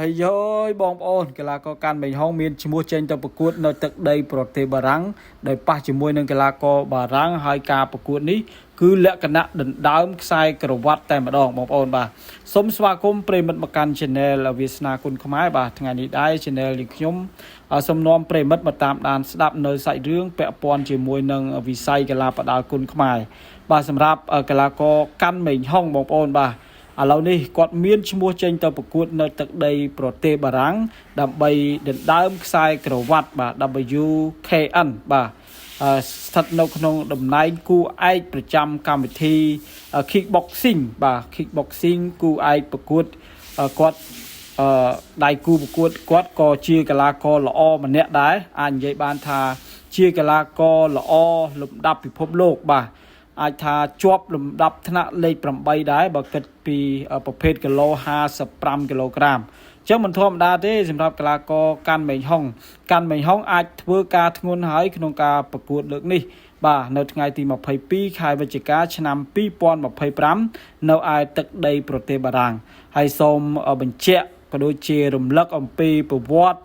ហើយយយបងប្អូនកីឡាករកាន់មេងហុងមានឈ្មោះចេញទៅប្រកួតនៅទឹកដីប្រទេសបារាំងដោយប៉ះជាមួយនឹងកីឡាករបារាំងហើយការប្រកួតនេះគឺលក្ខណៈដណ្ដើមខ្សែក្រវ៉ាត់តែម្ដងបងប្អូនបាទសូមស្វាគមន៍ប្រិយមិត្តមកកាន់ Channel វាសនាគុណខ្មែរបាទថ្ងៃនេះដែរ Channel នេះខ្ញុំសូមនាំប្រិយមិត្តមកតាមដានស្ដាប់នៅសាច់រឿងពាក់ព័ន្ធជាមួយនឹងវិស័យកីឡាបដាល់គុណខ្មែរបាទសម្រាប់កីឡាករកាន់មេងហុងបងប្អូនបាទឥឡូវនេះគាត់មានឈ្មោះចេញទៅប្រកួតនៅទឹកដីប្រទេសបារាំងដើម្បីដណ្ដើមខ្សែក្រវ៉ាត់បាទ WKN បាទស្ថិតនៅក្នុងតំណែងគូឯកប្រចាំកម្មវិធី Kickboxing បាទ Kickboxing គូឯកប្រកួតគាត់អឺដៃគូប្រកួតគាត់ក៏ជាកីឡាករល្អម្នាក់ដែរអាចនិយាយបានថាជាកីឡាករល្អលំដាប់ពិភពលោកបាទអាចថាជាប់លំដាប់ថ្នាក់លេខ8ដែរបើគិតពីប្រភេទគីឡូ55គីឡូក្រាមចឹងមិនធម្មតាទេសម្រាប់កីឡាករកាន់មេងហុងកាន់មេងហុងអាចធ្វើការធ្ងន់ហើយក្នុងការប្រកួតលើកនេះបាទនៅថ្ងៃទី22ខែវិច្ឆិកាឆ្នាំ2025នៅឯទឹកដីប្រទេសបារាំងហើយសូមបញ្ជាក់ក៏ដូចជារំលឹកអំពីប្រវត្តិ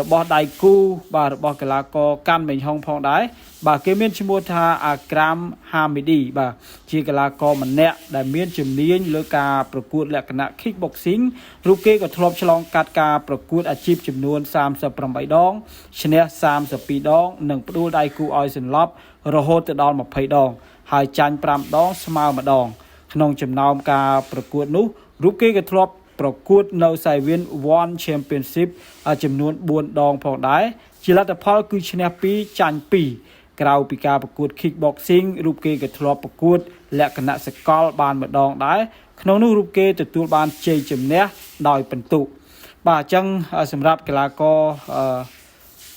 របស់ដៃគូបាទរបស់កីឡាករកាន់មេងហុងផងដែរបាទគេមានឈ្មោះថាអាក្រាមហាមីឌីបាទជាកីឡាករម្នាក់ដែលមានជំនាញលើការប្រកួតលក្ខណៈ kickboxing រូបគេក៏ធ្លាប់ឆ្លងកាត់ការប្រកួតអាជីពចំនួន38ដងឈ្នះ32ដង និងផ្ដួលដៃគូឲ្យសន្លប់រហូតទៅដល់20ដង ហើយចាញ់5ដងស្មើ1ដង ក្នុងចំណោមការប្រកួតនោះរូបគេក៏ធ្លាប់ប្រកួតនៅសៃវៀន One Championship ចំនួន4ដងផងដែរជាលទ្ធផលគឺឈ្នះ2ចាញ់2ក្រៅពីការប្រកួត Kickboxing រូបគេក៏ធ្លាប់ប្រកួតលក្ខណៈសកលបានម្ដងដែរក្នុងនោះរូបគេទទួលបានជ័យជំនះដោយពិន្ទុបាទអញ្ចឹងសម្រាប់កីឡាករ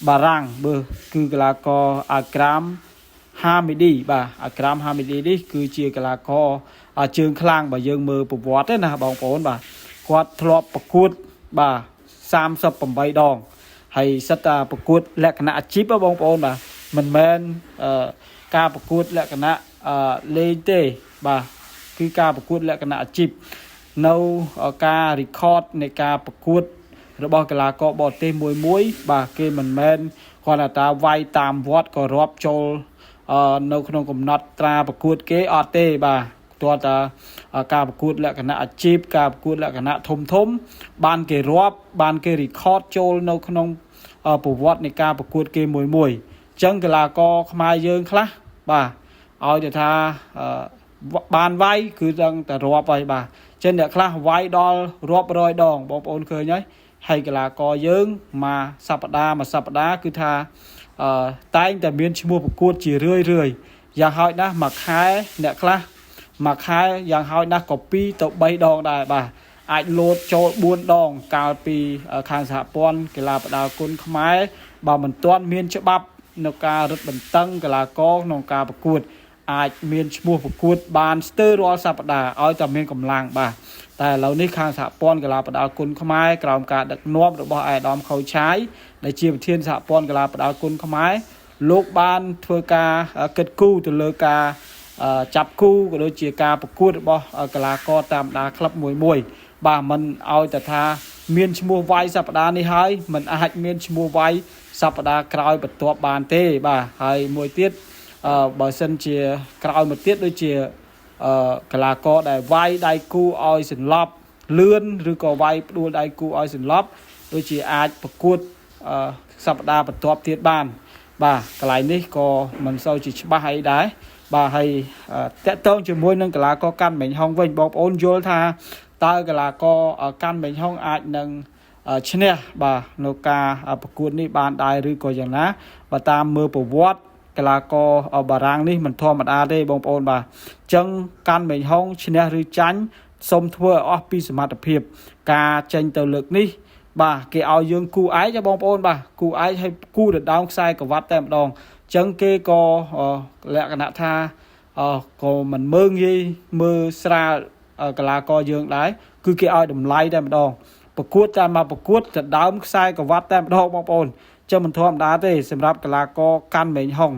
បារាំងបើគឺកីឡាករអាក្រាមហាមីឌីបាទអាក្រាមហាមីឌីនេះគឺជាកីឡាករជើងខ្លាំងបើយើងមើលប្រវត្តិទេណាបងប្អូនបាទគាត់ធ្លាប់ប្រកួតបាទ38ដងហើយសិតតាប្រកួតលក្ខណៈអាជីពបងប្អូនបាទមិនមែនការប្រកួតលក្ខណៈលេងទេបាទគឺការប្រកួតលក្ខណៈអាជីពនៅការ record នៃការប្រកួតរបស់កីឡាករបរទេសមួយមួយបាទគេមិនមែនគាត់ថាវាយតាមវត្តក៏រាប់ចូលនៅក្នុងកំណត់ត្រាប្រកួតគេអត់ទេបាទទាល់តែការប្រកួតលក្ខណៈអាជីពការប្រកួតលក្ខណៈធំធំ បានគេរាប់បានគេ record ចូលនៅក្នុងប្រវត្តិនៃការប្រកួតគេមួយមួយអញ្ចឹងកីឡាករខ្មែរយើងខ្លះបាទឲ្យទៅថាបានវាយគឺដឹងតែរាប់ហើយបាទចឹងអ្នកខ្លះវាយដល់រាប់រយដងបងប្អូនឃើញហើយហើយកីឡាករយើងមួយសប្តាហ៍មួយសប្តាហ៍គឺថាអឺតែងតែមានឈ្មោះប្រកួតជារឿយរឿយយ៉ាងហោចណាស់មួយខែអ្នកខ្លះមួយខែយ៉ាងហោចណាស់ក៏2ទៅ3ដងដែរបាទអាចលោតចូល4ដងកាលពីខាងសហព័ន្ធកីឡាបដាល់គុណខ្មែរបើមិនទាន់មានច្បាប់នៅការរឹតបន្តឹងកីឡាករក្នុងការប្រកួតអាចមានឈ្មោះប្រកួតបានស្ទើររាល់សប្តាហ៍ឲ្យតែមានកម្លាំងបាទតែឥឡូវនេះខាងសហព័ន្ធកីឡាបដាល់គុណខ្មែរក្រោមការដឹកនាំរបស់អាយដាមខៅឆាយដែលជាប្រធានសហព័ន្ធកីឡាបដាល់គុណខ្មែរលោកបានធ្វើការគិតគូរទៅលើការចាប់គូក៏ដូចជាការប្រកួតរបស់កីឡាករតាមបណ្ដាក្លឹបមួយមួយបាទមិនឲ្យតែថាមានឈ្មោះវាយសប្តាហ៍នេះហើយមិនអាចមានឈ្មោះវាយសប្តាហ៍ក្រោយបន្ទាប់បានទេបាទហើយមួយទៀតអឺបើសិនជាក្រោយមកទៀតដូចជាអឺកីឡាករដែលវាយដៃគូឲ្យសន្លប់លឿនឬក៏វាយផ្ដួលដៃគូឲ្យសន្លប់ដូចជាអាចប្រកួតអឺសប្តាហ៍បន្ទាប់ទៀតបានបាទកន្លែងនេះក៏មិនសូវជាច្បាស់អីដែរបាទហើយតកតងជាមួយនឹងកីឡាករកាន់មេងហុងវិញបងប្អូនយល់ថាតើកីឡាករកាន់មេងហុងអាចនឹងឈ្នះបាទនៅការប្រកួតនេះបានដែរឬក៏យ៉ាងណាបើតាមមើលប្រវត្តិកីឡាករបារាំងនេះមិនធម្មតាទេបងប្អូនបាទអញ្ចឹងកាន់មេងហុងឈ្នះឬចាញ់សូមធ្វើឲ្យអស់ពីសមត្ថភាពការចេញទៅលើកនេះបាទគេឲ្យយើងគូឯកបងប្អូនបាទគូឯកឲ្យគូដណ្ដើមខ្សែក្រវ៉ាត់តែម្ដងអញ្ចឹងគេក៏លក្ខណៈថាក៏មិនមើងងាយមើលស្រាលកីឡាករយើងដែរគឺគេឲ្យតម្លៃតែម្ដងប្រកួតតាមមកប្រកួតដណ្ដើមខ្សែក្រវ៉ាត់តែម្ដងបងប្អូនចឹងមិនធម្មតាទេសម្រាប់កីឡាករកាន់មេងហុង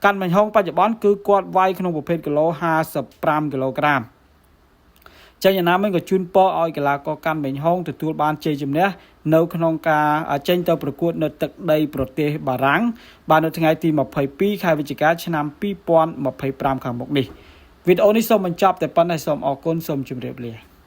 កាន់មេងហុងបច្ចុប្បន្នគឺគាត់វាយក្នុងប្រភេទគីឡូ55គីឡូក្រាម ចឹងយ៉ាងណាមិញក៏ជូនពរឲ្យកីឡាករកាន់បេងហុងទទួលបានជ័យជំនះនៅក្នុងការចេញទៅប្រកួតនៅទឹកដីប្រទេសបារាំងបាទនៅថ្ងៃទី22ខែវិច្ឆិកាឆ្នាំ2025ខាងមុខនេះវីដេអូនេះសូមបញ្ចប់តែប៉ុណ្ណេះសូមអរគុណសូមជម្រាបលា។